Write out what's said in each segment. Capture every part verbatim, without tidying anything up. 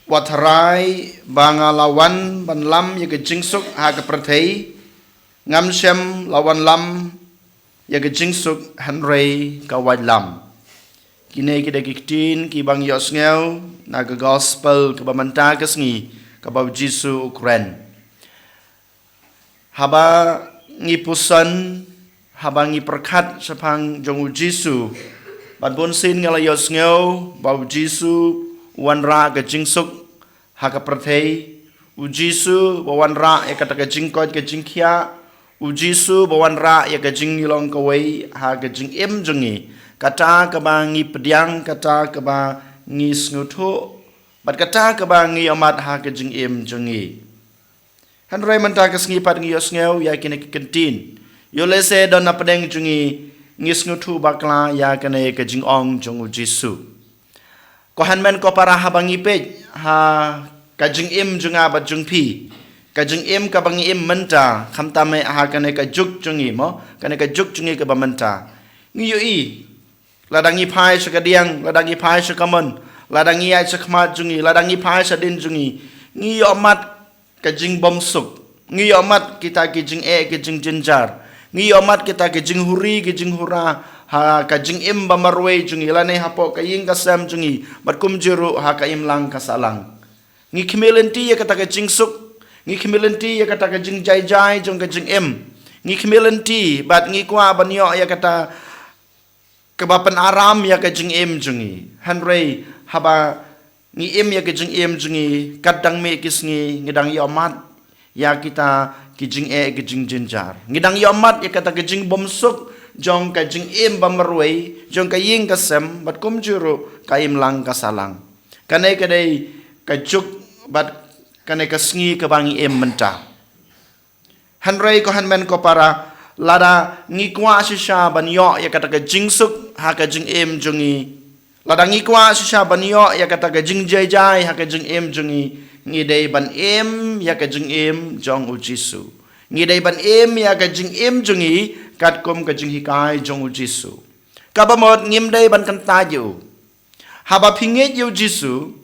Wat tharai ba nga la wan ban lam ïa ka jingsuk ha ka pyrthei, ngam shym la wan lam ïa ka jingsuk hynrei ka wait lam. Kine ki dei ki ktien kiba ngi ïohsngew na ka gospel kaba mynta ka sngi kaba u Jisu u kren. Haba ngi puson, haba ngi pyrkhat shaphang jong u Jisu, bad bun sien nga la ïohsngew ba u Jisu u wanrah ka jingsuk ha ka pyrthei, u Jisu ba wanrah ïa kata ka jingkoit ka jingkhiah, u Jisu ba wanrah ïa ka jinglong kawei ha ka jingim jong ngi, kata kaba ngi pdiang, kata kaba ngi sngewthuh, bad kata kaba ngi ïohmat ha ka jingim jong ngi. Hynrei mynta ka sngi pat ngi ïohsngew ïa kine ki kyntien. Ïoh lehse don na pdeng jong ngi, ngi sngewthuh bakla ïa kane ka jingong jong u Jisu. Ko hynmen ko para, haba ngi peit ha ka jingim jong nga bad jong phi, ka jingim kaba ngi im mynta, khamtam eh ha kane ka juk jong ngi mo, kane ka juk jong ngi kaba mynta, ngi ïohi lada ngi phai sha ka diang, lada ngi phai sha ka mon, lada ngi ïaid sha khmat jong ngi, lada ngi phai sha dien jong ngi, ngi ïohmat ka jingbymsuk. Ngi ïohmat kita ki jingeh ki jingjynjar. Ngi ïohmat kita ki jinghuri ki jinghura ha ka jingim ba marwei jong ngi, lane hapoh ka ïing ka sem jong ngi, bad kumjuh ruh ha ka imlang ka sahlang. Ngi khmih lynti ïa kata ka jingsuk. Ngi khmih lynti ïa kata ka jingjai jai jong ka jingim. Ngi khmih lynti bad ngi kwah ban ïoh ïa kata kaba pynaram ïa ka jingim jong ngi. Hynrei haba ngi im ïa ka jingim jong ngi, katba dang mih ki sngi ngi dang ïohmat ïa kita ki jingeh ki jingjynjar. Ngi dang ïohmat ïa kata ka jingbymsuk jong ka jingim ba marwei, jong ka ïing ka sem, bad kumjuh ruh ka imlang ka sahlang. Kane ka dei ka juk bad kane ka sngi kaba ngi im mynta. Hynrei ko hynmen ko para, lada ngi kwah shisha ban ïoh ïa kata ka jingsuk ha ka jingim jong ngi, lada ngi kwah shisha ban ïoh ïa kata ka jingjai jai ha ka jingim jong ngi, ngi dei ban im ïa ka jingim jong u Jisu. Ngi dei ban im ïa ka jingim jong ngi katkum ka jinghikai jong u Jisu. Kaba mut ngim dei ban kyntait ïa u. Haba phi ngeit ïa u Jisu,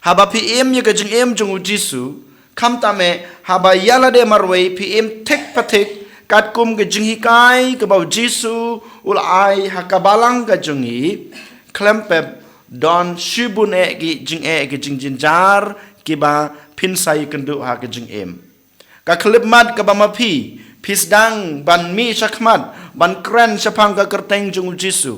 haba phi im ïa ka jingim jong u Jisu, khamtam eh haba ïa lade marwei phi im thik pathik katkum ka jinghikai kaba u Jisu u la ai ha ka balang ka jong ngi, khlem pep don shibun eh ki jingeh ki jingjynjar kiba phin sa ïakynduh ha ka jingim. Ka khyllipmat kaba ma phi, phi sdang ban mih shakhmat ban kren shaphang ka kyrteng jong u Jisu.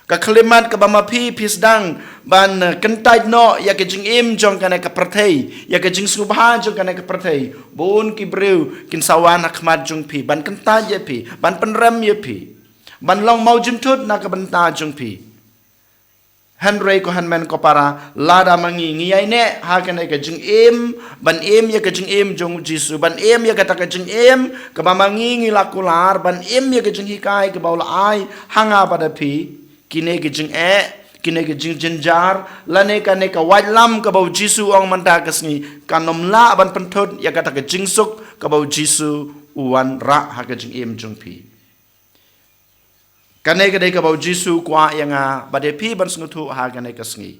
Ka khyllipmat kaba ma phi, phi sdang ban, eh, kyntait noh ïa ka jingim jong kane ka pyrthei, ïa ka jingsngewbha jong kane ka pyrthei. Bun ki briew kin sa wan ha khmat jong phi ban kyntait ïa phi, ban pynrem ïa phi, ban long mawjynthut na ka bynta jong phi. Hynrei ko hynmen ko para, lada ma ngi ngi ïaineh ha kane ka jingim ban im ïa ka jingim jong u Jisu, ban im ïa kata ka jingim kaba ma ngi ngi la kular, ban im ïa ka jinghikai kaba u la ai ha nga bad ha phi, kine ki jingeh, kine ki jingjynjar, lane kane ka waitlam kaba u Jisu u ong mynta ka sngi, kan ym lah ban pynthut ïa kata ka jingsuk kaba u Jisu u wanrah ha ka jingim jong phi. Kane ka dei kaba u Jisu u kwah ïa nga bad ïa phi ban sngewthuh ha kane ka sngi.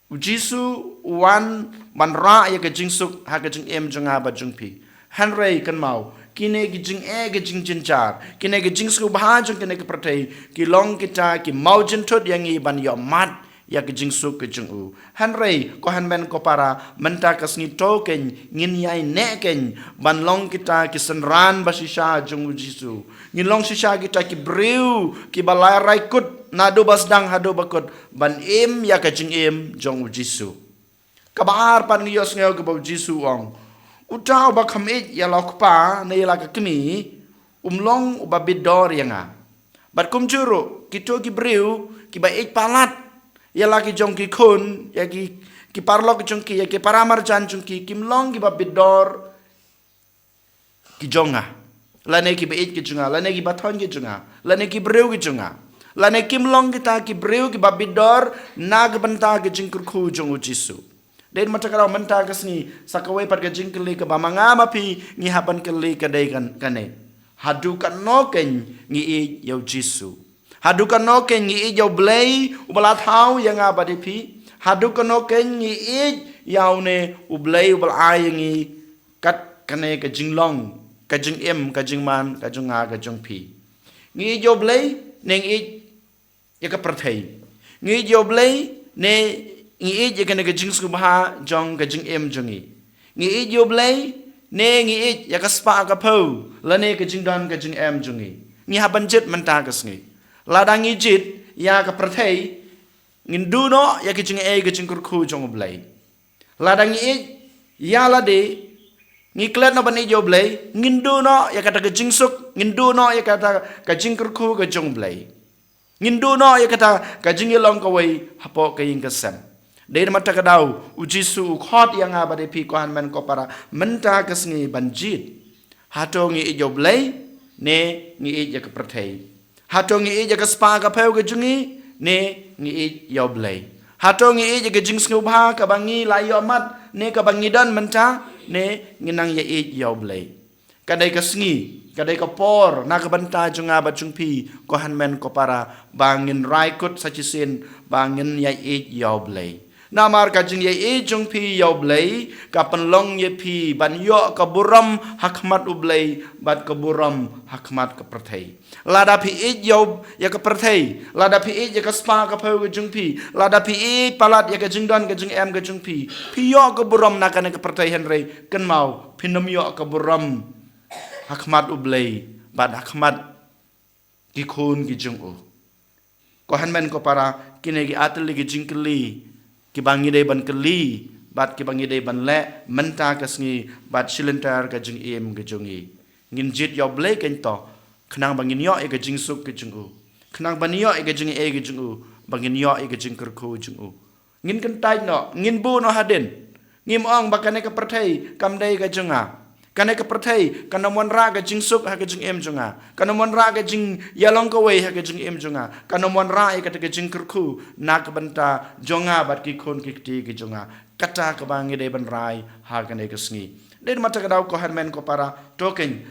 U Jisu u wan ban rah ïa ka jingsuk ha ka jingim jong nga bad jong phi. Hynrei kynmaw, kine ki jingeh ki jingjynjar, kine ki jingsngewbha jong kine ki pyrthei, ki long kita ki mawjynthut ïa ngi ban ïohmat ïa ka jingsuk ka jong u. Hynrei ko hynmen ko para, mynta ka sngi to kein ngin ïaineh kein ban long kita ki synran ba shisha jong u Jisu. Ngin long shisha kita ki briew kiba la rai kut naduh ba sdang haduh ba kut ban im ïa ka jingim jong u Jisu. Kaba ar pat ngi ïohsngew kaba u Jisu u ong, uta uba kham ïeit ïa la u kpa ne ïa la ka kmie, um long uba bit dor ïa nga. Bad kumjuh ruh kito ki briew kiba ïeit palat ïa la ki jong ki khun, ïa ki, ki paralok jong ki, ïa ki paramarjan jong ki, kim long kiba bit dor ki jong nga, lane kiba ïeit ki jong nga, lane kiba thoiñ ki jong nga, lane ki briew ki jong nga, lane kim long kita ki briew kiba bit dor na ka bynta ka jingkyrkhu jong u Jisu. Dei mynta ka daw, mynta ka sngi, sa kawei pat ka jingkylli kaba ma nga ma phi ngi hap ban kylli ka dei kan, kane. Haduh katno kein ngi ïeit ïa u Jisu? Haduh katno kein ngi ïeit ïa u Blei uba la thaw ïa nga bad ïa phi? Haduh katno kein ngi ïeit ïa une U Blei uba la ai ïa ngi kat kane ka jinglong, ka jingim, ka jingman, ka jong nga, ka jong phi. Ngi ïeit ïa U Blei ne ngi ïeit ïa ka pyrthei? Ngi ïeit ïa U Blei ne ngi ïeit ïa kane ka jingsngewbha jong ka jingim jong ngi? Ngi ïeit ïa U Blei ne ngi ïeit ïa ka spah ka phew lane ka jingdon ka jingem jong ngi? Ngi hap ban jied mynta ka sngi. Lada ngi jied ïa ka pyrthei, ngin duh noh ïa ka jingaiei ka jingkyrkhu jong U Blei. Lada ngi ïeit ïa lade, ngi klet noh ban ïeit ïa U Blei, ngin duh noh ïa kata ka jingsuk, ngin duh noh ïa kata ka jingkyrkhu ka jong U Blei. Ngin duh noh ïa kata ka jingïalong kawei hapoh ka ïing ka sem. Dei namar kata ka daw U Jisu u khot ïa nga bad ïa phi, ko hynmen ko para, mynta ka sngi ban jied. Hato ngi ïeit ïa U Blei ne ngi ïeit ïa ka pyrthei? Hato ngi ïeit ïa ka spah ka phew ka jong ngi ne ngi ïeit ïa U Blei? Hato ngi ïeit ïa ka jingsngewbha kaba ngi la ïoh mat ne kaba ngi don mynta, ne ngi nang ïa ïeit ïa U Blei? Ka dei ka sngi, ka dei ka por na ka bynta jong nga bad jong phi, ko hynmen ko para, ba ngin rai kut sa shisien ba ngin ïa ïeit ïa U Blei. Namar ka jingïa ïeit jong phi ïa U Blei ka pynlong ïa phi ban ïoh ka burom ha khmat U Blei bad ka burom ha khmat ka pyrthei. Lada phi ïeit ïa u, ïa ka pyrthei, lada phi ïeit ïa ka spah ka phew ka jong phi, lada phi ïeit palat ïa ka jingdon ka jingem ka jong phi, phi ïoh ka burom na kane ka pyrthei, hynrei kynmaw, phin ym ïoh ka burom ha khmat U Blei bad ha khmat ki khun ki jong u. Ko hynmen ko para, kine ki artylli ki jingkylli kiba ngi dei ban kylli bad kiba ngi dei ban leh mynta ka sngi bad shilynter ka jingim ka jong ngi. Ngin jied ïa U Blei kein to, khnang ba ngin ïoh ïa ka jingsuk ka jong u, khnang ba ngin ïoh ïa ka jingaiei ka jong u, ba ngin ïoh ïa ka jingkyrkhu jong u. Ngin kyntait noh, ngin buh noh hadien. Ngim ong ba kane ka pyrthei kam dei ka jong nga. Kane ka pyrthei kan ym wanrah ka jingsuk ha ka jingim jong nga, kan ym wanrah ka jingïalong kawei ha ka jingim jong nga, kan ym wanrah ïa kata ka jingkyrkhu na ka bynta jong nga bad ki khun ki kti ki jong nga. Kata kaba ngi dei ban rai ha kane ka sngi. Dei namar kata ka daw, ko hynmen ko para, to kein,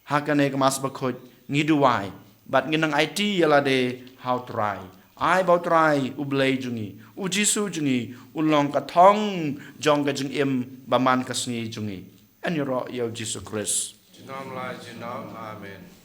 ha kane ka Mass Bakhuid ngi duwai bad ngin nang aiti ïa lade ha U Trai. Ai ba U Trai U Blei jong ngi, U Jisu jong ngi, un long ka thong jong ka jingim ba man ka sngi jong ngi. Yn ïaroh ïa U Jisu Khrist. Junom la junom. Amen.